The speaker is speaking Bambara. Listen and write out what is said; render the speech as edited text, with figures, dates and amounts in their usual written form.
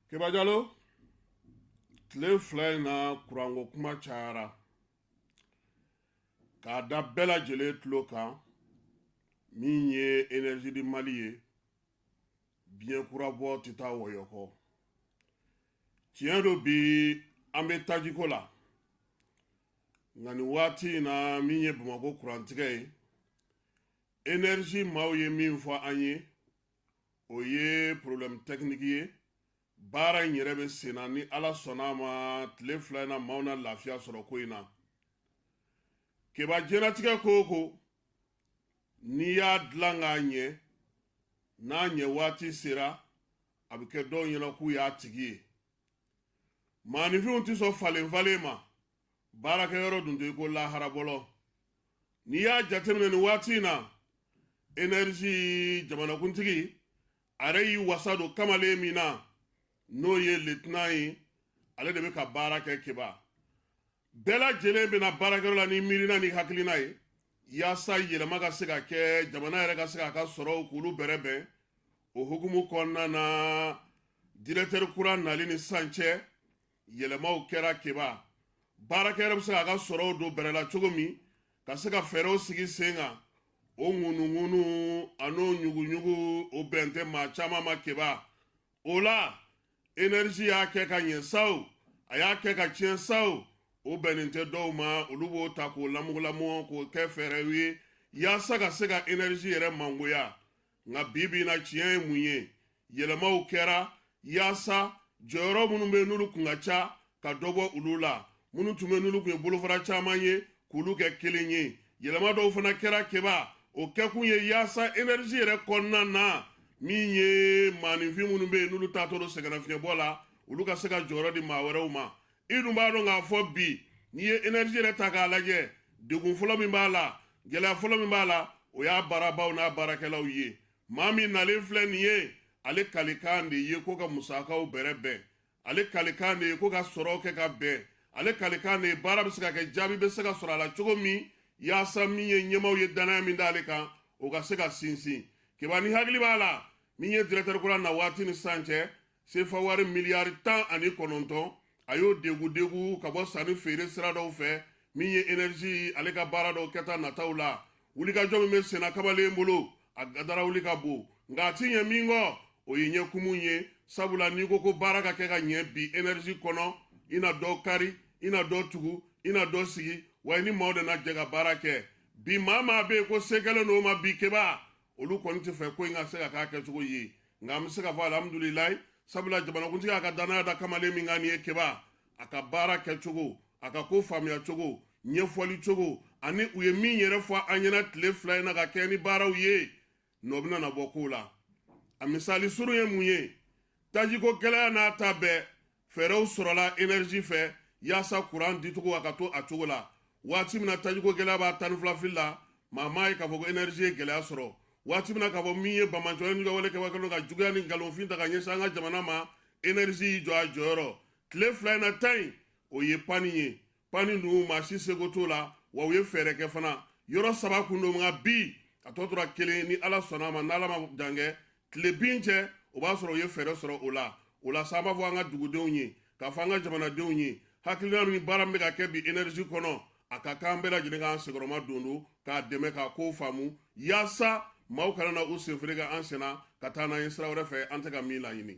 Keba Jalo, tile 2 in na kuranko kuma cayara k'a da bɛɛ lajɛlen tulo kan. Min ye Énergie du Mali ye, biɲɛ kura bɔ tɛ taa wɔyɔ kɔ. Tiɲɛ don, bi an bɛ tajiko la, nka nin waati in na, min ye Bamakɔ kurantigɛ ye, énergie maaw ye min fɔ an ye, o ye problème technique ye. Baara in yɛrɛ bɛ sen na. Ni Ala sɔnna a ma, tile 2 in na, maaw na lafiya sɔrɔ ko in na. Keba, diɲɛlatigɛ ko o ko, n'i y'a dilan k'a ɲɛ, n'a ɲɛ waati sera, a bɛ kɛ dɔw ɲɛna k'u y'a tigi ye. Maaninfinw tɛ sɔn falen falen ma. Baarakɛyɔrɔ dun tɛ ko laharabɔlɔ. N'i y'a jateminɛ nin waati in na, énergie jamanakuntigi a yɛrɛ y'i wasa don kamalen min na, n'o ye lieutenant ye, ale de bɛ ka baara kɛ. Keba, bɛɛ lajɛlen bɛna baarakɛyɔrɔ la ni miirina ni hakilina ye, yaasa yɛlɛma ka se ka kɛ, jamana yɛrɛ ka se k'a ka sɔrɔw k'olu bɛrɛbɛn. O hukumu kɔnɔna na, directeur kura nali ni sisan cɛ, yɛlɛmaw kɛra. Keba, baarakɛyɔrɔ bɛ se k'a ka sɔrɔw don bɛrɛ la cogo min, ka se ka fɛɛrɛw sigi sen kan, o ŋunuŋunu an'o ɲuguɲugu, o bɛn tɛ maa caman ma. Keba, o la énergie y'a kɛ ka ɲɛ saw, a y'a kɛ ka tiɲɛ saw, o bɛnnen tɛ dɔw ma. Olu b'o ta k'o lamugulamu k'o kɛ fɛɛrɛw ye yaasa ka se ka énergie yɛrɛ mangoya. Nka bi bi in na, tiɲɛ ye mun ye? Yɛlɛmaw kɛra yaasa jɔyɔrɔ minnu bɛ n'olu kun ka ca, ka dɔ bɔ olu la. Minnu tun bɛ n'olu kun ye bolofara caman ye, k'olu kɛ kelen ye. Yɛlɛma dɔw fana kɛra, Keba. O kɛkun ye yaasa énergie yɛrɛ kɔnɔna na, min ye maaninfin minnu bɛ yen n'olu taatɔ don sɛgɛnnafiɲɛbɔ la, olu ka se ka jɔyɔrɔ di maa wɛrɛw ma. I dun b'a dɔn k'a fɔ bi, n'i ye énergie yɛrɛ ta k'a lajɛ, degun fɔlɔ min b'a la, gɛlɛya fɔlɔ min b'a la, o y'a baarabaw n'a baarakɛlaw ye. Maa min nalen filɛ nin ye, ale kalikan de ye ko ka musakaw bɛrɛ bɛn, ale kalikan de ye ko ka sɔrɔw kɛ ka bɛn, ale kalikan de ye baara bɛ se ka kɛ, jaabi bɛ se ka sɔrɔ a la cogo min, yaasa min ye ɲɛmaaw ye danaya min d'ale kan, o ka se ka sinsin. Keba, ni hakili b'a la, min ye directeur kura na waati ni sisan cɛ, sefa wari miliyari 19, a y'o degu degu ka bɔ sanni feere sira dɔw fɛ. Min ye énergie ale ka baara dɔw kɛta nataw la, wulikajɔ min bɛ senna kamalen bolo, a dara wuli ka bon, nka a ti ɲɛ min kɔ, o ye ɲɛkumu ye. Sabula n'i ko ko baara ka kɛ ka ɲɛ bi énergie kɔnɔ, i na dɔ kari, i na dɔ tugu, i na dɔ sigi, wa i ni maaw de na jɛ ka baara kɛ. Bi maa maa bɛ yen ko se kɛlen don o ma bi, Keba, olu kɔni tɛ fɛ ko in ka se ka k'a kɛcogo ye. Nka an bɛ se k'a fɔ alhamdulilayi, sabula jamanakuntigi y'a ka danaya da kamalen min kan nin ye, Keba, a ka baara kɛcogo, a ka ko faamuya cogo, ɲɛfɔli cogo, ani u ye min yɛrɛ fɔ an ɲɛna tile 2 in na ka kɛ ni baaraw ye, nɔ bɛna na bɔ kow la. A misali surun ye mun ye? Tajiko gɛlɛya n'a ta bɛɛ, fɛɛrɛw sɔrɔla énergie fɛ yaasa kuran dicogo a ka to a cogo la. Waati min na tajiko gɛlɛya b'a 12 fili la, maa m'a ye k'a fɔ ko énergie ye gɛlɛya sɔrɔ. Waati min na k'a fɔ min ye banbaanciwale ni wale kɛbaa ka juguya ni nkalonfin ta ka ɲɛsin an ka jamana ma, énergie y'i jɔ a jɔyɔrɔ. Tile 2 in na ta in, o ye panne ye. Panne ninnu, maa si seko t'o la, wa u ye fɛɛrɛ kɛ fana. Yɔrɔ saba kun don, nka bi a tɔ tora kelen. Ni Ala sɔnna a ma, n'Ala ma dan kɛ tile bin cɛ, o b'a sɔrɔ u ye fɛɛrɛ sɔrɔ o la. O la sa, an b'a fɔ an ka dugudenw ye, k'a fɔ an ka jamanadenw ye, hakilina ni baara min bɛ ka kɛ bi énergie kɔnɔ, a ka kan bɛɛ lajɛlen k'an senkɔrɔma don don k'a dɛmɛ, k'a ko faamu, yaasa maaw kana na u senfere kɛ an senna ka taa n'an ye sira wɛrɛ fɛ, an tɛ ka min laɲini.